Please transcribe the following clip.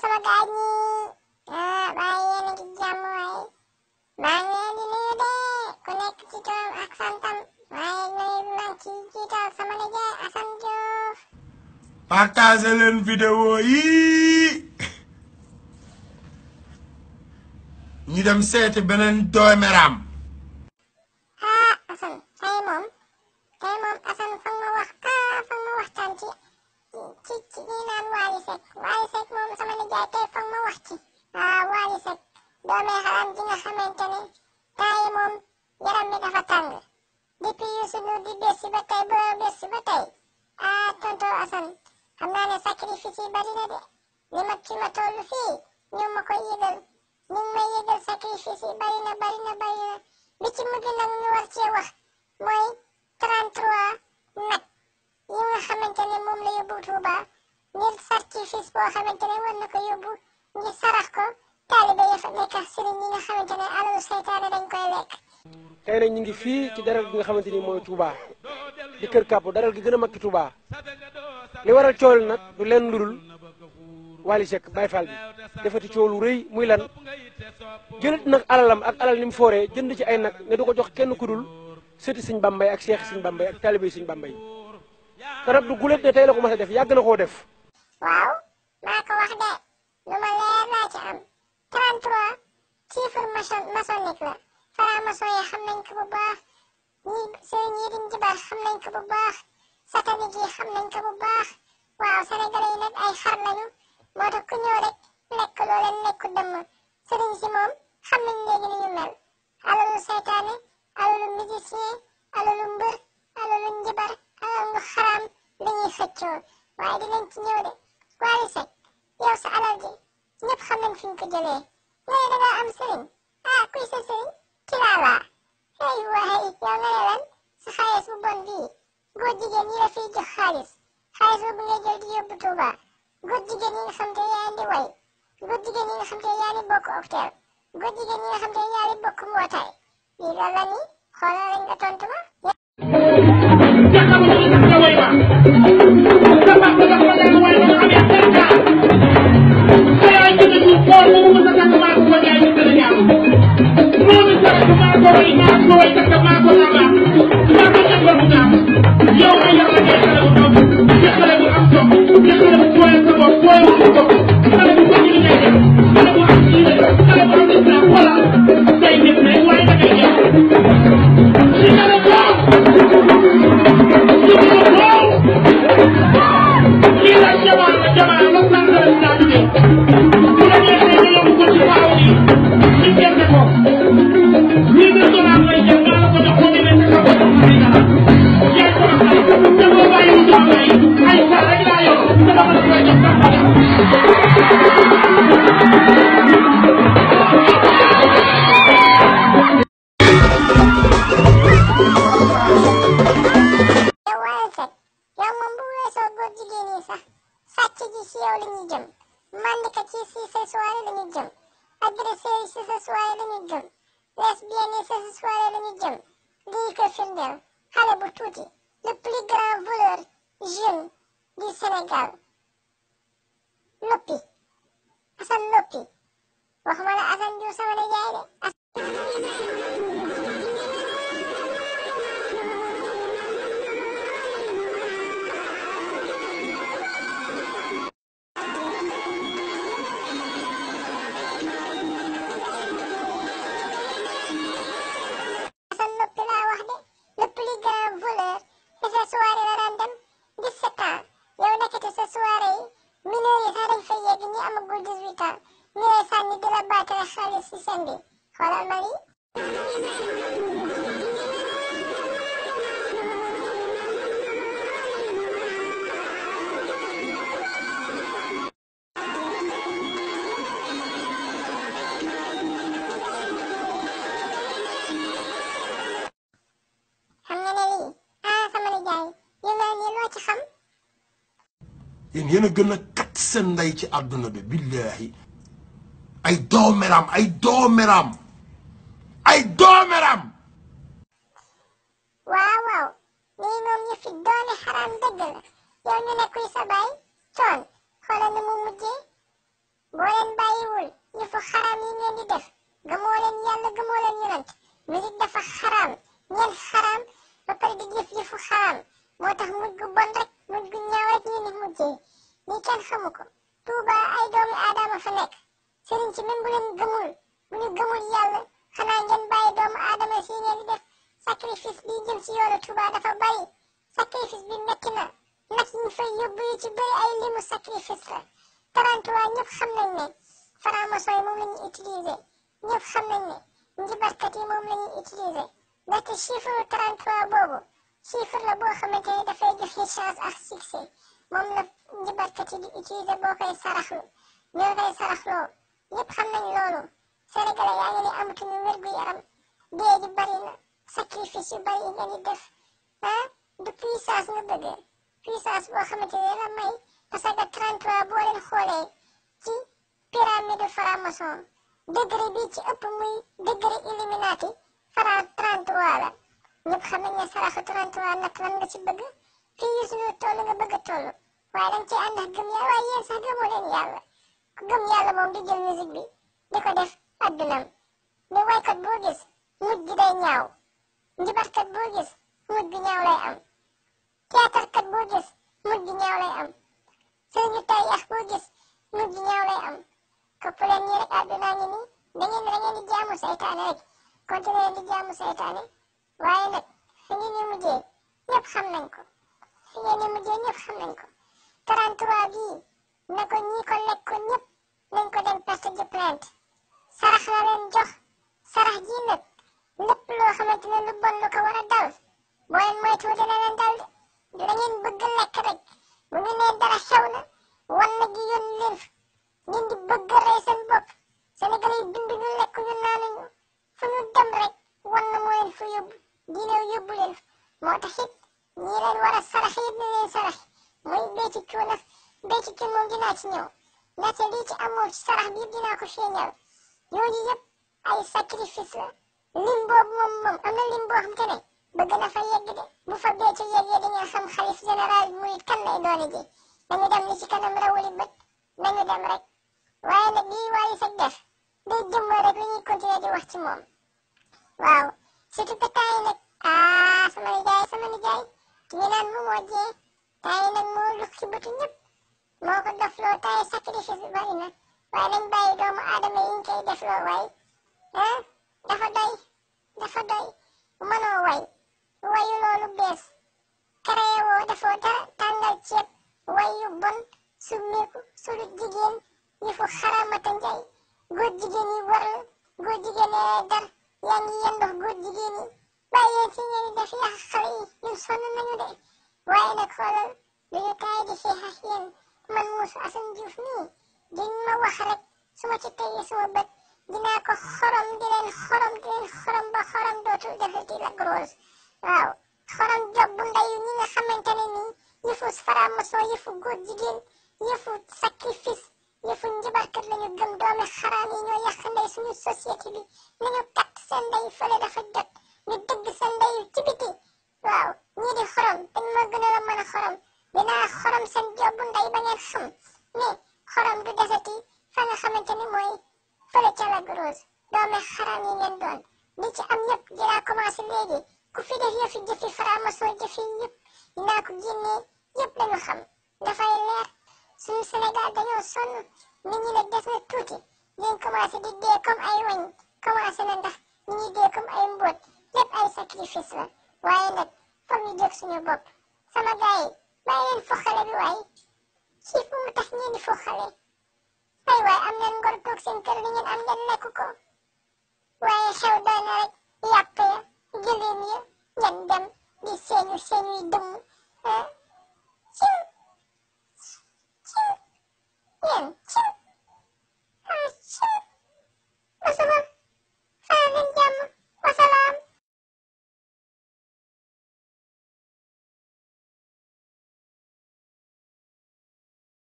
sama gaañ ñi waaye yéen a ngi jàmm waaye maa ngi leen di nuyu de ku nekk ci turam ak santam waaye nuyu bi maa ngi ciy jiital sama nijaay Assane Diouf. partagé leen vidéo yi ñu dem seeti beneen doomeram. Assane tey moom Assane foog ma waxtaan ci ñi naan Wally Seck moom sama nijaay tey foog ma wax ci. Wally Seck doomee xaram ji nga xamante ne temps yi moom yaram mi dafa tàng depuis Youssou Ndour di bersi ba tey tonton Assane xam naa ne sacrifice yi bari na de li ma ci ma toll fii ñu ma koy yëgal ñu ngi may yëgal sacrifice yi bari na bi ci mujj nag ñu war cee wax mooy 33 nag yi nga xamante ne moom la yóbbu Touba ngir sacrifice boo xamante ne war na ko yóbbu ngir sarax ko taalibe yi fa nekk sëriñ yi nga xamante ne alalu seytaane dañ koy lekk. tey nag ñu ngi fii ci daral gi nga xamante ni mooy Touba di Kër Kàppu daral gi gën a mag ci Touba li waral coow nag du leen ludul Wally Seck Baye Fall bi defati coow lu rëy muy lan jëlat nag alalam ak alal ni mu fooree jënd ci ay nag ne du ko jox kenn ku dul sëti Sëñ Bambay ak Cheikh Sëñ Bambay ak taalibe Sëñ Bambay te nag du gulet ne tey la ko mas a def yàgg na koo def. waaw maa ko wax de lu ma leer laa ci am 33 chiffre maçonnique la franc-maçon yi xam nañ ko bu baax ñi sëriñ yi diñ jibar xam nañ ko bu baax satanique yi xam nañ ko bu baax waaw sénégalais yi nag ay xar lañu moo tax ku ñëw rek lekk loo leen lekku dëmm sëriñ si moom xam nañ léegi ni ñu mel alalu seytaane alalu musicien alalu mbër alalu njibar alalu xaraam la ñuy xëccoo waaye dinañ ci ñëw de Wally Seck yow sa alal ji ñëpp xam nañ fi ñu ko jëlee léegi da ngaa am sëriñ kuy sa sëriñ ci laa hey waaye yow nga ne lan sa xaalis bu bon bii góor jigéen ñi la fiy jox xaalis boobu ngay jël di yóbbu Touba góor jigéen ñi nga xam te yaa di way góor jigéen ñi nga xam te yaa di bokk octel góor jigéen ñi nga xam te yaa di bokk mbootaay lii loolu la nii xoolal rek nga tontu ma. Le plus grand voleur jeune du Sénégal Loppi Assane Loppi waxuma la Assane Diouf sama nijaay de Assane Loppi laa wax de le plus grand voleur te sa soirée la daan dem 17 ans yow nekkati sa soirée yi mineurs yi sax dañ fay yegg ñi amagul 18 ans ñu lay sànni di la baatale xaalis si seen bi xoolal ma lii. xam nga ne lii sama nijaay yu mel nii loo ci xam. yéen a gën a kat seen ndey ci àdduna bi billahi ay doomeram waaw lii moom ñu fi doone xaraam dëgg la yow ñu ne kuy sa baay coon xoolal ni mu mujjee ngeen di def gëmoo leen yàlla gëmoo leen yonent musique dafa xaraam ngeen xaraam ba pare di jëf yëfu xaraam moo tax mujj gu bon rek mujj gu ñaaw rek ñu ni mujjee lii kenn xamu ko Touba ay doomi aadama fa nekk sëriñ ci même bu leen gëmul bu ñu gëmul yàlla xanaa ngeen bàyyi doomu aadama si ngeen di def sacrifice bi jëm ci yoonu Touba dafa bari sacrifice bi metti na nag ñu fay yóbbu yu ci bëri ay limu sacrifice la 33 ñëpp xam nañ ne franc-maçon yi moom la ñuy utiliser ñëpp xam nañ ne njibarkat yi moom la ñuy utiliser ndaxte chiffre 33 boobu chiffre la boo xamante ne dafay joxe chance ak succès moom la njibarkat yi di utiliser boo koy saraxlu ñoo koy saraxloo ñëpp xam nañ loolu sénégalais yaa ngi ne amatuñu wér-gu-yaram dee ji bari na sacrifice yu bari yi ngeen di def ah du puissance nga bëgg puissance boo xamante ne la may parce que 33 boo leen xoolee ci pyramide franc-maçon degré bi ci ëpp muy degré illuminati franc 33 la ñëpp xam nañ ne saraxu 33 nag lan nga ci bëgg fii yu suñu toll nga bëgg a toll waaye dañ ci ànd ak gëm yàlla waaye yéen sax gëmoo leen yàlla ku gëm yàlla moom di jël musique bi di ko def addunam mais waykat boo gis mujj gi day ñaaw njibarkat boo gis mujj gi ñaaw lay am théâtre kat boo gis mujj gi ñaaw lay am sëriñu tay yax boo gis mujj gi ñaaw lay am kopp leen ñi rek addunaa ngi nii da ngeen di jaamu saytaane rek continuer di jaamu saytaane waaye nag fi ngeen di mujjee ñëpp xam nañ ko fi ngeen di mujjee ñëpp xam nañ ko 33 bii na ko ñi ko lekk ko ñëpp nañ ko dem porter ji plainte sarax la leen jox sarax ji nag lépp loo xamante ne lu bon lu ko war a dal boo leen moytuwul dina leen dal de da ngeen bëgg lekk rek bu ñu nee dara xew na wan na gi yónni leen fa ngeen di bëgg rey seen bopp Sénégalais yi dund ñu lekk ñu naanuñu fu ñu dem rek wan na moo leen fa yóbbu diine yóbbu leen fa moo tax it ñii leen war a sarax it ni leen sarax mooy béyti cuuna béyti cuun moom dinaa ci ñëw ndaxte lii ci amoo ci sarax bi dinaa ko feeñal yooyu yëpp ay sacrifice la lim boobu moom am na lim boo xam te ne bëgg na fa yegg de bu fa béyti yeggee di nga xam xalif général murid kan lay doone ji dañu dem li ci kanam rawuli bët nañu dem rek waaye nag lii waaye sax def day jëmmal rek li ñuy continuer di wax ci moom waaw surtout que temps yi nag sama nijaay ñu naan mu moo jee temps yi nag moo lux ci bëtu ñëpp moo ko dofloo temps yi sacrifice bi bari na waaye nañ bàyyi doomu aadama yi ñu koy defloo waay dafa doy mënoo wayu loolu bees créé woo dafoo dara tàngal ceeb wayu bon summeeku sulu jigéen yi fu xaramata njay góor jigéen yi war la góor jigéen yi dar yaa ngi yendox góor jigéen yi bàyyi yéen si ngeen di def yàq xale yi ñun sonn nañu de waaye nag xoolal lu ñu taay di xeex ak yéen man Moussa Assane Diouf nii dañ ma wax rek su ma ci teyee suma bët dinaa ko xorom di leen xorom ba xorom dootul defati la grosse waaw xorom job bu ndeyu ñi nga xamante ne nii yëfu franc-maçon yëfu góor jigéen yëfu sacrifice yëfu njibarkat lañu gëm doomi xaraam yi ñoo yàq ndey suñu société bi nañu kat seen ndey fële dafa jot ñu dëgg seen ndey ci biti waaw ñii di xorom dañ ma gën a mën a xorom dinaa xorom seen job bu ndey ba ngeen xam ne xorom du desati fa nga xamante ni mooy fële ca la grosse doomi xaraam yi ngeen doon li ci am yëpp dinaa commencé léegi ku fi def yëfi jëfi franc-maçon jëfi yëpp dinaa ko génnee yëpp lañu xam dafay leer suñu Sénégal dañoo sonn nit ñi nag des na tuuti dinañ commencé di dee comme ay wañ commencé na ndax ñu ngi dee comme ay mbóot lépp ay sacrifice la waaye nag foog ñu jóg suñu bopp sama gars yi bàyyi leen foxale bi waaye xiif bu mu tax ngeen di foxale ay waaye am ngeen ngor toog seen kër li ngeen am ngeen lekk ko waaye xew doy na rek yàpp ya gëléem ya ngeen dem di seeñuy dëmm